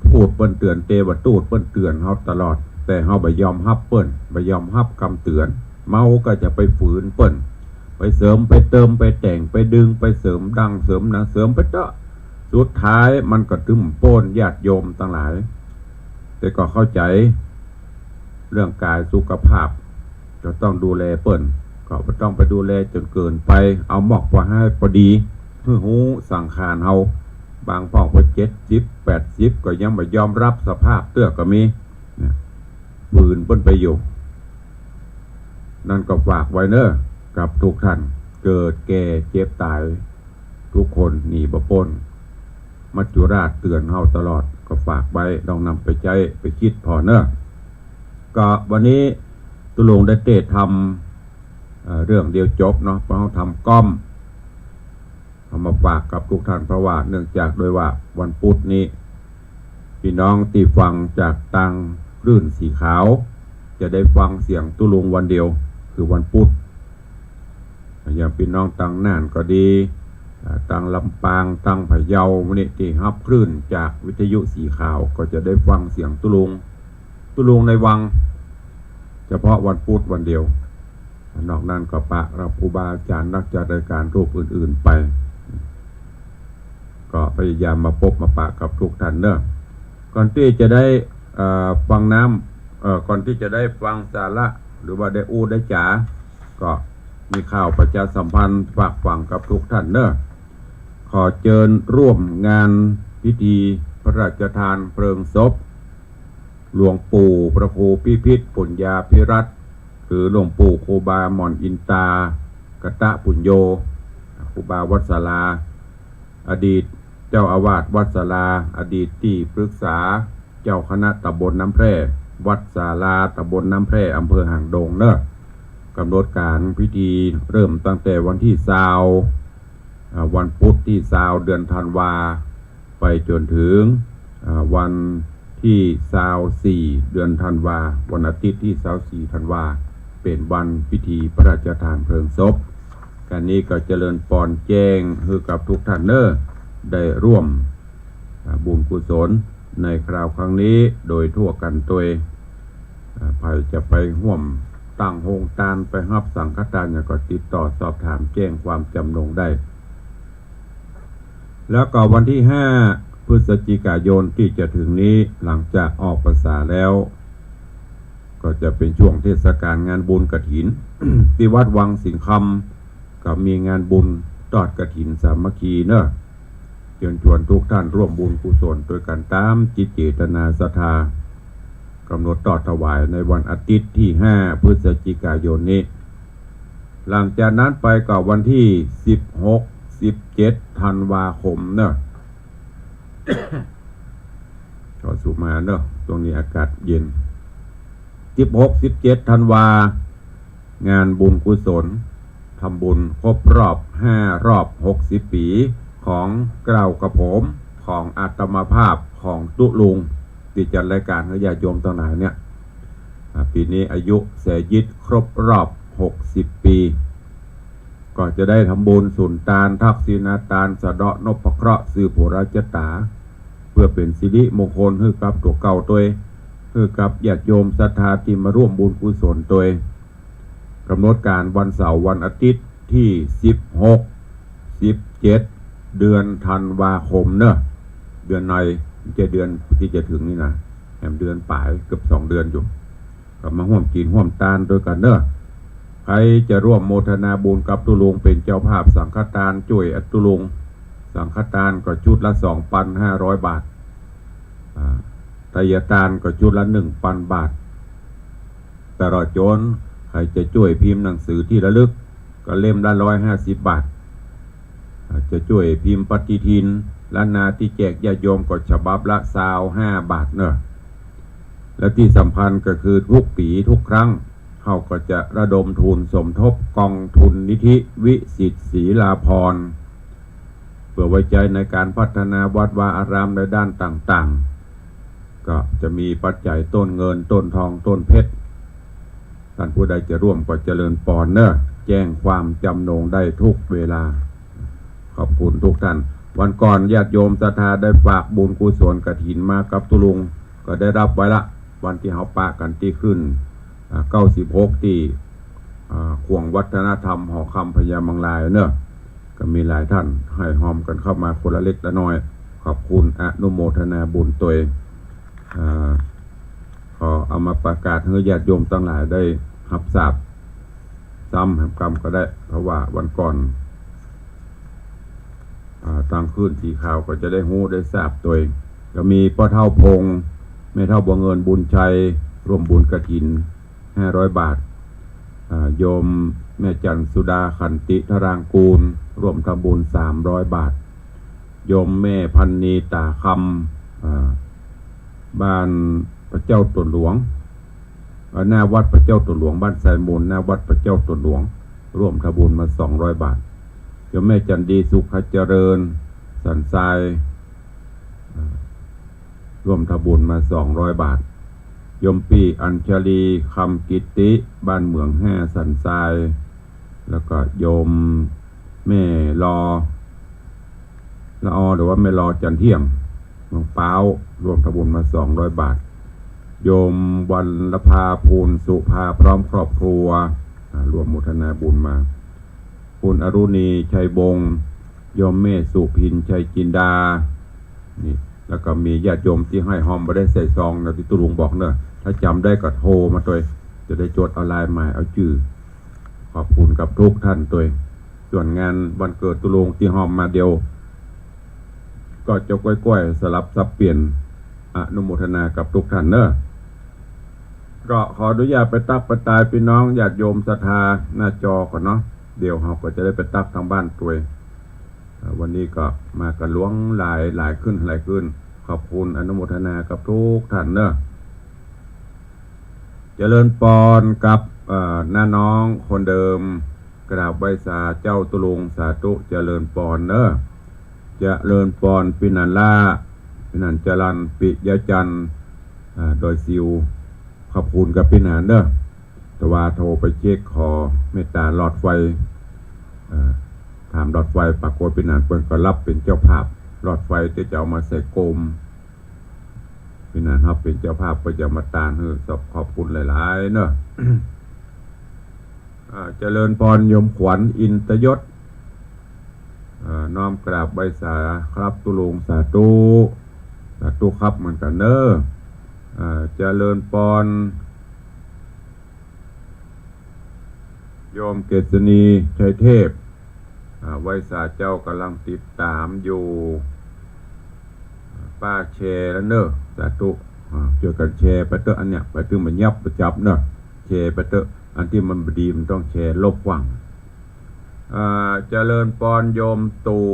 ทูตเปิ้นเตื๋อน เตวทูตเปิ้นเตื๋อนเฮาตลอด แต่เฮาบ่ยอมฮับเปิ้น บ่ยอมฮับกำเตื๋อน เมาก็จะไปฝืนเปิ้น ไปเสริม ไปเติม ไปแต่ง ไปดึง ไปเสริมดัง เสริมหนัง เสริมไปเต๊อะ สุดท้ายมันก็ตึมป๊นญาติโยมตังหลาย แต่ก็เข้าใจ๋ เรื่องก๋ายสุขภาพ ก็ต้องดูแลเปิ้น ก็บ่ต้องไปดูแลจ๋นเกินไป เอามอกปอใฮ้ปอดี หื้อฮู้สังขารเฮา บางพ่องก็เจ็ดสิบ แปดสิบ ก็ยังบ่ยอมฮับสภาพเตื้อก็มี เนี่ย ฝืนเปิ้นไปอยู่ นั้นก็ฝากไว้เนาะ กับทุกท่าน เกิดแก่เจ็บต๋าย ทุกคนหนีบ่ป๊น มัจจุราชเตื๋อนเฮาตลอด ก็ฝากไว้ ลองนำไปใจ๊ไปกึ๊ดผ่อเนาะ ก็วันนี้ตุ๊ลุงได้เตศน์ธรรม เอ่อ เรื่องเดียวจบเนาะ เพราะเฮาทำก๊อม เอามาฝากกับทุกท่าน เพราะว่าเนื่องจากด้วยว่าวันพุธนี้ ปี้น้องตี้ฟังจากตางคลื่นสีขาว จะได้ฟังเสียงตุ๊ลุงวันเดียว คือวันพุธ อย่างปี้น้องตางน่านก็ดี อ่า ตางลำปาง ตางพะเยานี่ตี้ฮับคลื่นจากวิทยุสีขาว ก็จะได้ฟังเสียงตุ๊ลุง ตุ๊ลุงในวัง เฉพาะวันพุธวันเดียว นอกนั้นก็ปะกับครูบาอาจ๋ารย์นักจัดรายการรูปอื่นๆ ไป ก็พยายามมาปบมาปะกับทุกท่านเนาะ ก่อนตี้จะได้ เอ่อ ฟังน้ำ เอ่อ ก่อนตี้จะได้ฟังสาระ หรือว่าได้อู้ได้จ๋า ก็มีข่าวประชาสัมพันธ์ฝากฝังกับทุกท่านเนาะ ขอเจิญร่วมงานพิธีพระราชทานเพลิงศพ หลวงปู่พระครูพิพิธปุญญาภิรัตน์ หรือหลวงปู่ครูบาหม่อนอินตา กตปุญโญ ครูบาวัดศาลา อดีตเจ้าอาวาสวัดศาลา อดีตตี้ปรึกษาเจ้าคณะตำบลน้ำแพร่ วัดศาลา ตำบลน้ำแพร่ อำเภอหางดงเนาะ กำหนดการพิธีเริ่มตั้งแต่วันตี้ซาว อ่า วันพุธตี้ซาว เดือนธันวา ไปจ๋นเถิง อ่า วันตี้ซาวสี่ เดือนธันวา วันอาทิตย์ตี้ซาวสี่ธันวา เป๋นวันพิธีพระราชทานเพลิงศพ การนี้ก็เจริญปอนแจ้งหื้อกับทุกท่านเนาะ ได้ร่วม อ่า บุญกุศลในคราวครั้งนี้โดยทั่วกั๋นตวย อ่า ใผจะไปฮ่วมตั้งโฮงตาน ไปฮับสังฆทานหยังก็ติดต่อสอบถามแจ้งความจ๋ำนงได้ แล้วก็วันตี้ห้าพฤศจิกายนตี้จะเถิงนี้ หลังจากออกพรรษาแล้ว ก็จะเป๋นช่วงเทศกาลงานบุญกฐิน ตี้วัดวังสิงห์คำ ก็มีงานบุญตอดกฐินสามัคคีเนาะ เจิญจวนทุกท่านร่วมบุญกุศลตวยกั๋นต๋ามจิตเจตนาศรัทธา ก๋ำหนดตอดถวายในวันอาทิตย์ตี้ห้าพฤศจิกายนนี้ หลังจากนั้นไปก็วันตี้สิบหก สิบเจ็ดธันวาคมเนาะ ขอสูบมาเนาะ ตรงนี้อากาศเย็น สิบหก สิบเจ็ดธันวา งานบุญกุศล ทำบุญครบรอบห้ารอบหกสิบปี๋ ของเกล้ากระผม ของอาตมาภาพ ของตุ๊ลุง ตี้จัดรายก๋านหื้อญาติโยมตังหลายเนี่ย อ่า ปี๋นี้อายุแสยิตครบรอบหกสิบปี๋ ก็จะได้ทำบุญสุนตาน ทักษิณาตาน สะเดาะนพเคราะห์ สืบโหราชะต๋า เปื้อเป๋นสิริมงคลหื้อกับตั๋วเก่าตวย หื้อกับญาติโยมศรัทธาตี้มาร่วมบุญกุศลตวย ก๋ำหนดก๋านวันเสาร์วันอาทิตย์ตี้สิบหก สิบเจ็ด เดือนธันวาคมเนาะ เดือนใน บ่ใจ้เดือนตี้จะเถิงนี้นะ แหมเดือนป๋าย เกือบสองเดือนอยู่ ก็มาฮ่วมกิ๋นฮ่วมตานตวยกั๋นเนาะ ใผจะร่วมโมทนาบุญกับตุ๊ลุงเป๋นเจ้าภาพสังฆตานจ้วยตุ๊ลุง สังฆตานก็ชุดละสองปันห้าร้อยบาท อ่า ไตยตานก็ชุดละหนึ่งปันบาท ตลอดจ๋นใผจะจ้วยพิมพ์หนังสือตี้ระลึก ก็เล่มละร้อยห้าสิบบาท อ่า จะจ้วยพิมพ์ปฏิทิน ล้านนาตี้แจกญาติโยมก็ฉบับละซาวห้าบาทเนาะ และตี้สำคัญก็คือทุกปี๋ทุกครั้ง เฮาก็จะระดมทุนสมทบกองทุนนิธิวิสิทธิ์ศรีลาภรณ์ เปื้อไว้ใจ๊ในก๋านพัฒนาวัดวาอารามในด้านต่างๆ ก็จะมีปัจจัยต้นเงิน ต้นทอง ต้นเพชร ต้านผู้ใดจะร่วมก็เจริญปอนเนาะ แจ้งความจำนงได้ทุกเวลา ขอบคุณทุกท่าน วันก่อนญาติโยมศรัทธาได้ฝากบุญกุศลกฐินมากับตุ๊ลุง ก็ได้ฮับไว้ละ วันตี้เฮาปะกั๋นตี้ขึ้น อ่า เก้าสิบหก ตี้ อ่า ข่วงวัฒนธรรมหอคำพญามังรายเนาะ ก็มีหลายท่านหื้อฮอมกั๋นเข้ามาคนละเล็กละน้อย ขอบคุณอนุโมทนาบุญตวย อ่า ขอเอามาประกาศหื้อญาติโยมตังหลายได้ฮับทราบซ้ำแหมกำก็ได้ เพราะว่าวันก่อน อ่า ตางคลื่นสีขาวก็จะได้ฮู้ได้ทราบตวย ก็มีป้อเฒ่าพงษ์ แม่เฒ่าบัวเงินบุญชัย ร่วมบุญกฐินห้าร้อยบาท อ่า โยมแม่จันทร์สุดาขันติธารางกูล ร่วมทำบุญสามร้อยบาท โยมแม่พันนีตาคำ อ่า บ้านพระเจ้าตั๋วหลวง เอ่อ หน้าวัดพระเจ้าตั๋วหลวง บ้านไซมูล หน้าวัดพระเจ้าตั๋วหลวง ร่วมทำบุญมาสองร้อยบาท โยมแม่จันดีสุขเจริญ สันทราย อ่า ร่วมทำบุญมาสองร้อยบาท โยมปี้อัญชลี คำกิตติ บ้านเหมืองห้า สันทราย แล้วก็โยมแม่ลอ ละออ หรือว่าแม่ลอจันเที่ยง เมืองป๊าว ร่วมทำบุญมาสองร้อยบาท โยมวัลภา ภูลสุภา พร้อมครอบครัว อ่า ร่วมโมทนาบุญมา คุณอรุณี ชัยวงศ์ โยมแม่สุพิน ชัยจินดา นี่ แล้วก็มีญาติโยมตี้หื้อฮอมบ่ได้ใส่ซองนะ ตี้ตุ๊ลุงบอกเนาะ ถ้าจ๋ำได้ก็โทรมาตวย จะได้จดเอาลายหมายเอาจื้อ ขอบคุณกับทุกท่านตวย ส่วนงานวันเกิดตุ๊ลุงตี้ฮอมมาเดียว ก็จะก้อยๆ สลับสับเปลี่ยน อนุโมทนากับทุกท่านเนาะ ก็ขออนุญาตไปตั๊กไปตายปี้น้องญาติโยมศรัทธาหน้าจอก่อนเนาะ เดี๋ยวเฮาก็จะได้ไปตั๊กตางบ้านตวย เอ่อ วันนี้ก็มากั๋นหลวงหลาย หลายขึ้น หลายขึ้น ขอบคุณอนุโมทนากับทุกท่านเนาะ เจริญปอนกับ เอ่อ น้าน้องคนเดิม กราบไหว้สาเจ้าตุ๊ลุง สาธุ เจริญปอนเนาะ เจริญปอนปี้หนานล่า ปี้หนานจรัญ ปิยะจันทร์ อ่า ดอยซิว ขอบคุณกับปี้หนานเนาะ แต่ว่าโทรไปเช็คขอเมตตาหลอดไฟ อ่า ถามหลอดไฟ ปรากฏปี้หนานเปิ้นก็ฮับเป๋นเจ้าภาพหลอดไฟ ตี้จะเอามาใส่โกม ปี้หนานฮับเป๋นเจ้าภาพก็จะมาตานหื้อ ขอบคุณหลายๆ เนาะ อ่า เจริญปอนโยมขวัญ อินตยศ เอ่อ น้อมกราบไหว้สาครับตุ๊ลุง สาธุ สาธุครับเหมือนกั๋นเน่อ เอ่อ เจริญปอน โยมเกษณี ชัยเทพ อ่า ไหว้สาเจ้า ก่ำลังติดต๋ามอยู่ อ่า ป้าแชร์แล้วเน่อ สาธุ อ่า จ้วยกั๋นแชร์ไปเต๊อะ อันเนี้ย ไปเถิงบ่าเยียบบ่าจับเน่อ แชร์ไปเต๊อะ อันตี้มันบ่ดีมันต้องแชร์ ลบกว้าง อ่า เจริญปอนโยมตู่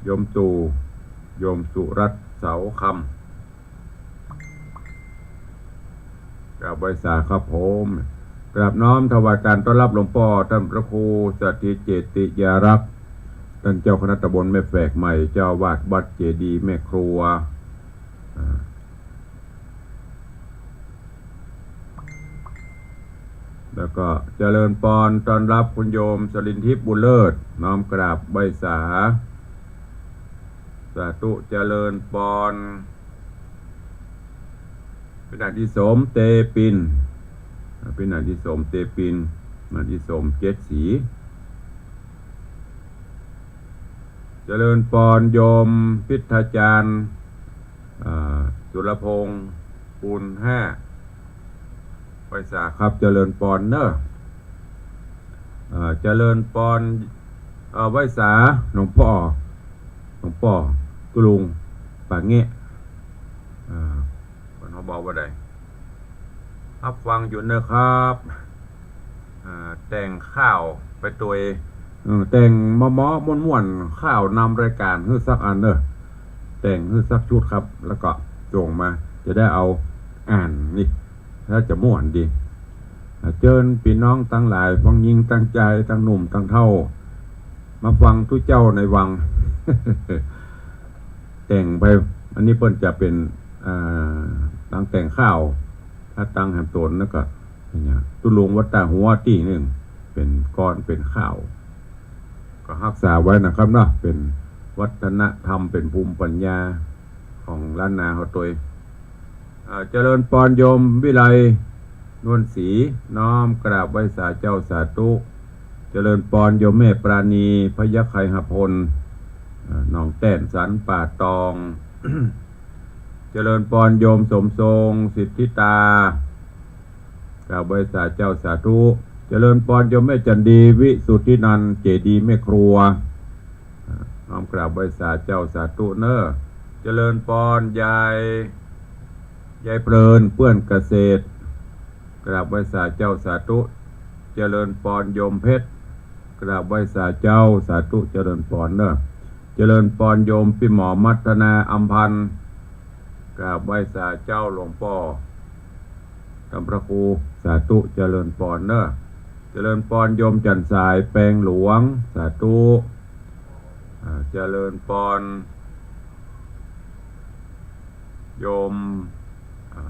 โยมตู่ โยมสุรัตน์ เสาคำ กราบไหว้สาครับผม กราบน้อมถวายการต้อนรับหลวงป้อต้านพระครูสถิตเจติยารักษ์ ต้านเจ้าคณะตำบลแม่แฝกใหม่ เจ้าอาวาสวัดเจดีย์แม่ครัว อ่า แล้วก็เจริญปอนต้อนรับคุณโยมสรินทิพย์ บุญเลิศ น้อมกราบไหว้สา สาธุ เจริญปอน พินันทิโสม เตปิน พินันทิโสม เตปิน พินันทิโสม เจ็ดสี เจริญปอนโยมพิทยาจารย์ อ่า สุรพงษ์ ปูนห้า ไหว้สาครับ เจริญปอนเน่อ อ่า เจริญปอน อ่า ไหว้สาหลวงป้อ หลวงป้อตุ๊ลุง ปากแงะ อ่า เปิ้นเฮาบอกว่าใด ฮับฟังอยู่เน่อครับ อ่า แต่งข่าวไปตวย เออ แต่งเมาะๆ ม่วนๆ ข่าวนำรายก๋านหื้อสักอันเน่อ แต่งหื้อสักชุดครับ แล้วก็ส่งมา จะได้เอาอ่านนี่ ถ้าจะม่วนดี อ่า เจิญปี้น้องตังหลาย ตังญิงตังจาย ตังหนุ่มตังเฒ่า มาฟังตุ๊เจ้าในวัง แต่งไป อันนี้เปิ้นจะเป๋น อ่า ตังแต่งข่าว ถ้าตังแหมต๋นแล้วก็ เนี่ย ตุ๊ลุงวัดต้าฮัวตี้นึ่ง เป๋นกลอนเป๋นข่าว ก็ฮักษาไว้นะครับเนาะ เป๋นวัฒนธรรม เป๋นภูมิปัญญาของล้านนาเฮาตวย อ่า เจริญปอนโยมวิไล นวลศรี น้อมกราบไหว้สาเจ้า สาธุ เจริญปอนโยมแม่ปราณี พยัคฆไคหพล อ่า หนองแต้นสันป่าตอง เจริญปอนโยมสมทรง สิทธิตา กราบไหว้สาเจ้า สาธุ เจริญปอนโยมแม่จันดี วิสุทธินันท์ เจดีย์แม่ครัว อ่า น้อมกราบไหว้สาเจ้า สาธุเน่อ เจริญปอนยาย ยายเพลิน เปื้อนเกษตร กราบไหว้สาเจ้า สาธุ เจริญปอนโยมเพชร กราบไหว้สาเจ้า สาธุ เจริญปอนเน่อ เจริญปอนโยมปี้หมอมัทนา อำพันธ์ กราบไหว้สาเจ้าหลวงป้อ ต้านพระครู สาธุ เจริญปอนเน่อ เจริญปอนโยมจันทร์สาย แปงหลวง สาธุ อ่า เจริญปอน โยม อ่า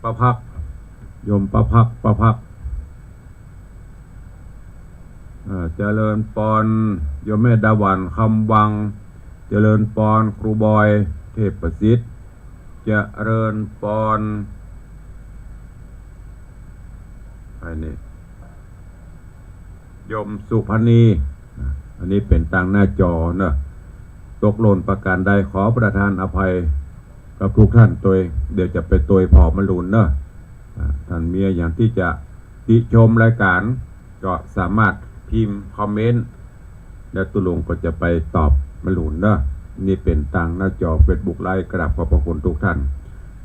ป้าภัก โยมป้าภัก ป้าภัก อ่า เจริญปอนโยมแม่ดาหวัน คำวัง เจริญปอนครูบอย เทพประสิทธิ์ เจริญปอน ใผนี่ โยมสุพรรณี อ่า อันนี้เป๋นตางหน้าจอเนาะ ตกหล่นประก๋านใดขอประทานอภัยกับทุกท่านตวย เดี๋ยวจะไปตวยผ่อมะหลุนเนาะ อ่า ท่านมีอะหยังตี้จะติชมรายก๋าน ก็สามารถพิมพ์คอมเมนต์ แล้วตุ๊ลุงก็จะไปตอบมะหลุนเนาะ นี่เป๋นตางหน้าจอเฟซบุ๊กไลฟ์ กราบขอบพระคุณทุกท่าน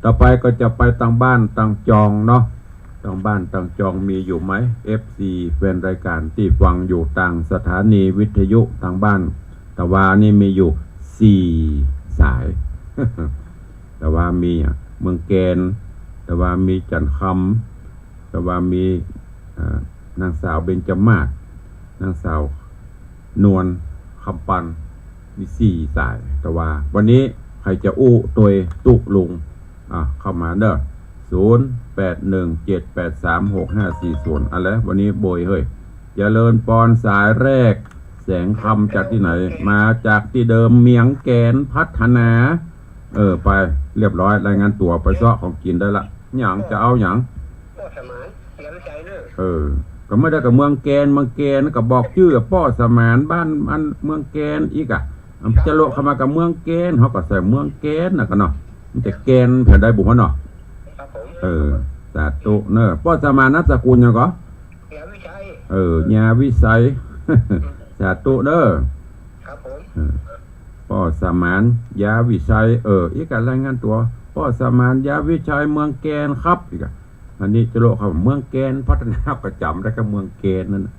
ต่อไปก็จะไปตางบ้านตางจองเนาะ ตางบ้านตางจองมีอยู่ไหม เอฟซี แฟนรายก๋านตี้ฟังอยู่ตางสถานีวิทยุตางบ้าน ตะวานี่มีอยู่สี่สาย ตะวามีอะ เมืองแกน ตะวามีจันทร์คำ ตะวามี อ่า นางสาวเบญจมาศ นางสาวนวลคำปัน มีสี่สาย ตะวา วันนี้ใผจะอู้ตวยตุ๊ลุง อ่ะ เข้ามาเด้อ ศูนย์แปดหนึ่งเจ็ดแปดสามหกห้าสี่ศูนย์ อะ แล้ววันนี้โบยเฮ้ย เจริญปอนสายแรก แสงคำจากตี้ไหน มาจากตี้เดิม เมียงแกนพัฒนา เออ ไป เรียบร้อย รายงานตั๋ว ไปเซาะของกิ๋นได้ละ หยัง จะเอาหยัง เออ ก็ไม่ได้กับเมืองแกน เมืองแกนก็บอกจื้อป้อสมานบ้านอันเมืองแกนอีกอะ อันจะโละเข้ามากับเมืองแกน เขาก็ใส่เมืองแกนนะกันเนาะ มันจะแกนแผนใดบุ๋มเนาะ ครับผม เออ สาธุเนอะ ป้อสมานนามสกุลหยังก่อ ยาวิชัย เออ ยาวิชัย สาธุเนอะ ครับผม เออ ป้อสมาน ยาวิชัย เออ อีกอะ รายงานตั๋ว ป้อสมาน ยาวิชัย เมืองแกนครับ อีกอะ อันนี้จะโละเข้าเมืองแกนพัฒนาประจ๋ำได้กับเมืองแกนนั่นน่ะ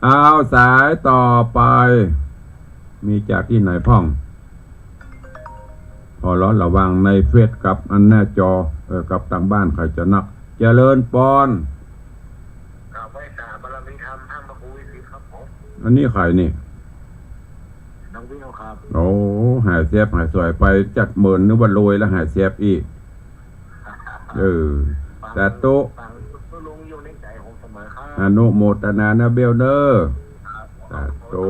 เอาสายต่อไป มีจากตี้ไหนพ่อง พอร้อนระวังในเฟซกับอันหน้าจอ เออ กับตางบ้านใผจะนัก เจริญปอน กราบไหว้สาบารมีธรรมท่านพระครูวิสิทธิ์ครับผม อันนี้ใผนี่ น้องวิวครับ โอ้ หายแซบหายสวยไปจัดเมิน นึกว่ารวยแล้วหายแซบอีก เออ สาธุ ฟัง ฟังลุงอยู่ในใจผมเสมอครับ อนุโมทนานะเบลเนอะ ครับ สาธุ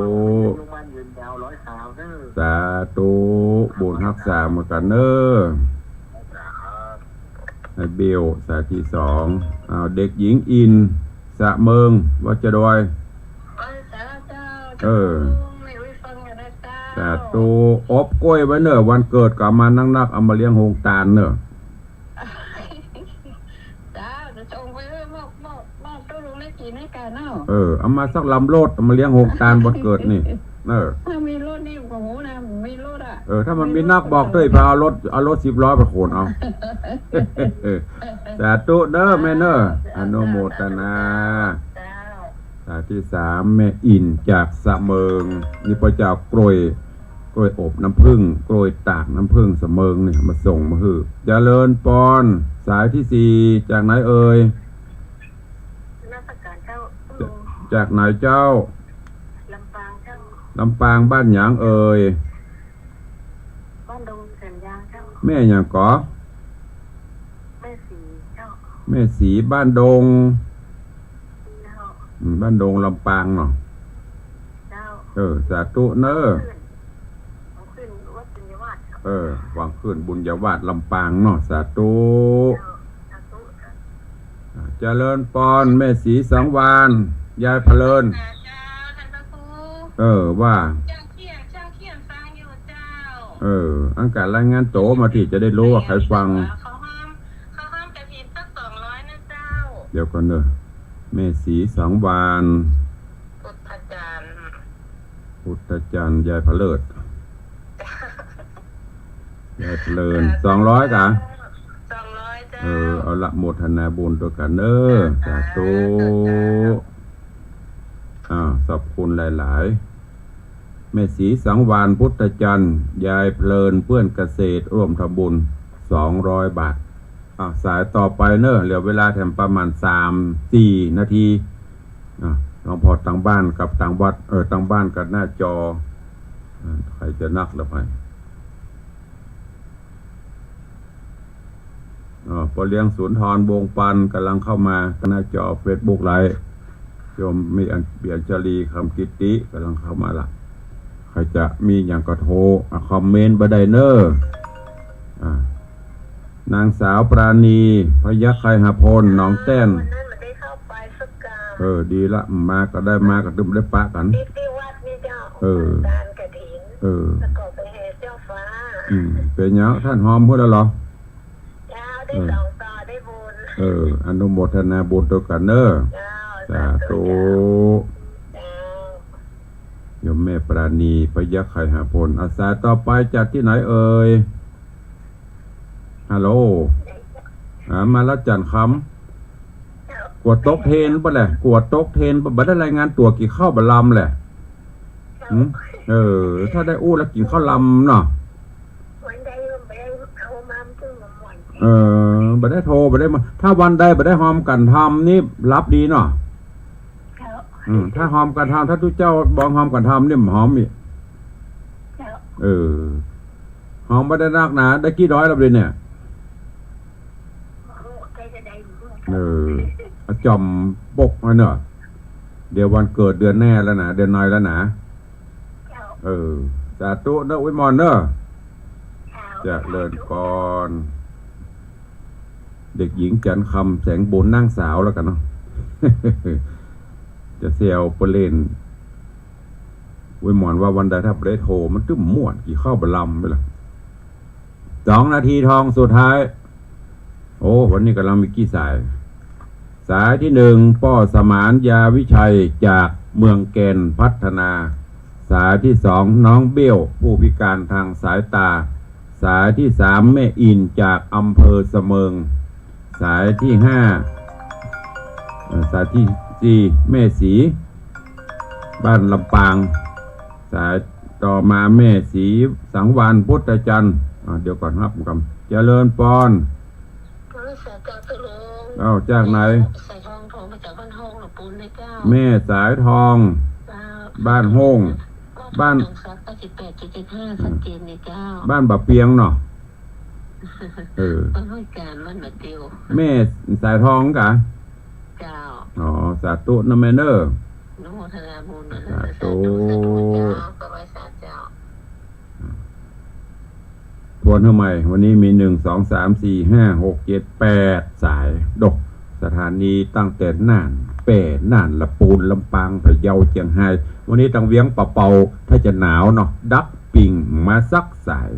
ลุงมั่นยืนยาวร้อยสาวเนอะ สาธุ บุญฮักษาเหมือนกันเนอะ ครับ ให้เบลสายที่สอง อ้าว เด็กหญิงอิน สะเมิง ว่าจะดอย เออ สาธุเจ้า เออ เจ้าคุณลุง ไม่ไว้ฟังอยู่นะเจ้า สาธุ อบกล้วยไว้เนอะ วันเกิดก็เอามานักๆ เอามาเลี้ยงโฮงตานเนอะ เจ้า จะส่งไปเออ มอบ มอบ มอบตู้ลุงได้กินให้กันเนาะ เออ เอามาสักลำรถ เอามาเลี้ยงโฮงตานวันเกิดนี่ เออ ถ้ามีรถนี่ โอ้โหนะ มีรถอะ เออ ถ้ามันมีนักบอกด้วย ไปเอารถ เอารถสิบล้อไปขนเอา สาธุเด้อแม่เนอะ อนุโมทนา เจ้า สายที่สาม แม่อินจากสะเมิง นี่ป้อเจ้ากล้วย กล้วยอบน้ำผึ้ง กล้วยตากน้ำผึ้งสะเมิงนี่ มาส่งมาหื้อ เจริญปอน สายที่สี่ จากไหนเอ่ย นมัสการเจ้า จากไหนเจ้า ลำปางเจ้า ลำปางบ้านหยังเอ่ย บ้านดงสัญญาเจ้า แม่หยังก่อ แม่ศรีเจ้า แม่ศรีบ้านดง เจ้า อืม บ้านดงลำปางเนาะ เจ้า เออ สาธุเนอะ วังขึ้น วังขึ้นวัดบุญญาวาสเจ้า เออ วังขึ้นบุญญาวาสลำปางเนาะ สาธุ เจ้า สาธุเจ้า อ่า เจริญปอน แม่ศรีสังวาน ยายเพลิน เจ้า ท่านพระครู เออ ว่า เจ้าเขี้ยน เจ้าเขี้ยนฟังอยู่เจ้า เออ อันการรายงานตั๋วมาตี้จะได้ฮู้ว่าใผฟัง ข้าวหอม ข้าวหอมกฐินสักสองร้อยนะเจ้า เดี๋ยวก่อนเนอะ แม่ศรีสังวาน พุทธจารย์ พุทธจารย์ ยายเพลิน ยายเพลิน สองร้อยกะ สองร้อยเจ้า เออ เอาละ โมทนาบุญตวยกั๋นเนอะ สาธุ สาธุเจ้า อ่า ขอบคุณหลายๆ แม่ศรีสังวาน พุทธจารย์ ยายเพลิน เปื้อนเกษตร ร่วมทำบุญ สองร้อยบาท อ่า สายต่อไปเนอะ เหลือเวลาแถมประมาณสามสี่นาที อ่า หลวงพ่อตางบ้านกับตางวัด เออ ตางบ้านกับหน้าจอ อ่า ใผจะนักละไป อ่า ป้อเลี้ยงสุนทร วงศ์ปัน ก่ำลังเข้ามาหน้าจอเฟซบุ๊กไลฟ์ โยมมีอัญ มีอัญชลี คำกิตติ ก่ำลังเข้ามาละ ใผจะมีหยังก็โทร อ่ะ คอมเมนต์บ่ได้เนอะ อ่า นางสาวปราณี พยัคฆ์ไคหพล หนองแต้น วันนั้นมันได้เข้าไปสักการ เออ ดีละ มาก็ได้ มาก็ตึงได้ปะกั๋น ที่ ที่วัดนี่เจ้า เออ การกฐิน เออ แล้วก็ไปแห่เจ้าฟ้า อืม เป๋นหยัง ต้านฮอมหื้อแล้วเหรอ เจ้า ได้ เออ สองต่อ ได้บุญ เออ อนุโมทนาบุญตวยกั๋นเนอะ เจ้า สาธุ สาธุเจ้า เจ้า โยมแม่ปราณี พยัคฆ์ไคหพล อ่ะ สายต่อไปจากตี้ไหนเอ่ย ฮัลโหล อ่า มาละจันทร์คำ เจ้า กั๋วตกเทรนบ่แหละ กั๋วตกเทรนบ่ บ่ได้รายงานตั๋ว กิ๋นข้าวบ่ลำแหละ หืม เออ ถ้าได้อู้แล้วกิ๋นข้าวลำเนาะ วันใดบ่ได้โทรมา มันจึงบ่ม่วน เออ บ่ได้โทร บ่ได้มา ถ้าวันใดบ่ได้ฮอมกั๋นทำนี่ หลับดีเนาะ เจ้า อืม ถ้าฮอมกั๋นทำ ถ้าตุ๊เจ้าบ่ฮอมกั๋นทำนี่ บ่ฮอมอีก เจ้า เออ ฮอมบ่ได้นักหนา ได้กี่ร้อยแล้วเดี๋ยวเนี่ย โอ้โห ใกล้จะได้อยู่ด้วย เออ อ่ะ จ่อมปกไว้เนอะ เดี๋ยววันเกิดเดือนแน่แล้วนะ เดือนในแล้วนะ เจ้า เออ สาธุเนอะ อวยมอนเนอะ เจ้า เจริญปอน เด็กหญิงจันทร์คำ แสงบุญ นางสาวแล้วกั๋นเนาะ จะแซวเปิ้นเล่น เว้ยหมอนว่าวันใดถ้าบ่ได้โทรมันตึงม่วน กี่ข้าวบ่ลำไปละ สองนาทีทองสุดท้าย โอ้ วันนี้กำลังมีกี่สาย สายที่หนึ่ง ป้อสมาน ยาวิชัย จากเมืองแกนพัฒนา สายที่สอง น้องเบี้ยว ผู้พิการทางสายตา สายที่สาม แม่อิน จากอำเภอเสมิง สายที่ห้า เอ่อ สายที่สี่ แม่ศรี บ้านลำปาง สายต่อมาแม่ศรีสังวาล พุทธจันทร์ อ่า เดี๋ยวก่อนครับ เจริญปอน บริษัทจตุรงค์ เอ้า จากไหน สายทอง โทรมาจากบ้านห้อง ละปูนนะเจ้า แม่สายทอง เจ้า บ้านห้อง บ้าน สองสามเก้าสิบแปดจุดเจ็ดห้า ชัดเจนเลยเจ้า บ้านบ่าเปียงเนาะ เออ บ้านห้วยกาญ บ้านบ่าเตียว แม่สายทองกะ เจ้า อ๋อ สาธุนะแม่เนอะ อนุโมทนาบุญนะ สาธุ สาธุ สาธุเจ้า ถวายสารเจ้า ทวนหื้อใหม่ วันนี้มี หนึ่ง สอง สาม สี่ ห้า หก เจ็ด แปด สาย ดก สถานีตั้งแต่น่าน แป้ น่าน ละปูน ลำปาง พะเยา เจียงฮาย วันนี้ตังเวียงป่าเปา ถ้าจะหนาวเนาะ ดับปิ่งมาสักสาย